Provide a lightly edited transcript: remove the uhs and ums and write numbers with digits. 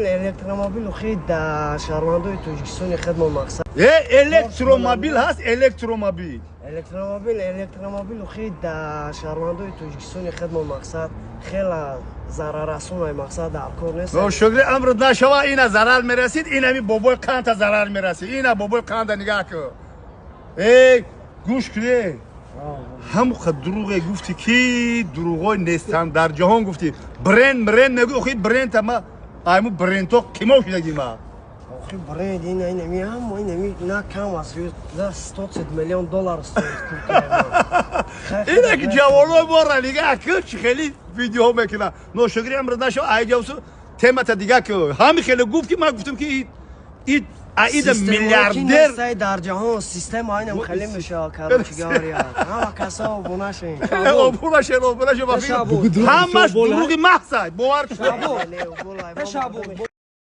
Электромобил охи да шаҳрвандои Тоҷикистони хидмо мақсад. Э, электромобил ҳаст, электромобил. Электромобил охи да шаҳрвандои Тоҷикистони хидмо мақсад хела зараррасонай, мақсад дар кор нест. Шукри амр нашава, ина зарар мерасид, инами бобои қанда зарар мерасид, ина бобои қанда нигаҳ кун. Э, гӯш куне, ҳамқа дурӯғе гуфтӣ, ки дурӯғҳои нестанд дар ҷаҳон гуфтӣ. Бренд, бренд мегӯ, охи брендта ма айму брендҳо қимо шудаги ма. Охи бренд ина инами ҳама инами на кам аст, на 100 миллион доллар стоит. Ина ки ҷавонои мора нигаҳ кун, чӣ хеле видеоҳо мекунад. Ношукри амр нашава, айҷавсу темата дига ку. Ҳами хеле гуфт, ки ман гуфтам, ки и аида миллиардер дар ҷаҳон система айнам хеле мешава. Короче говоря, ҳама касо обуна шен. Обуна шен, обуна шен. Ҳамаш дурӯғи маҳз, бовар. Кун.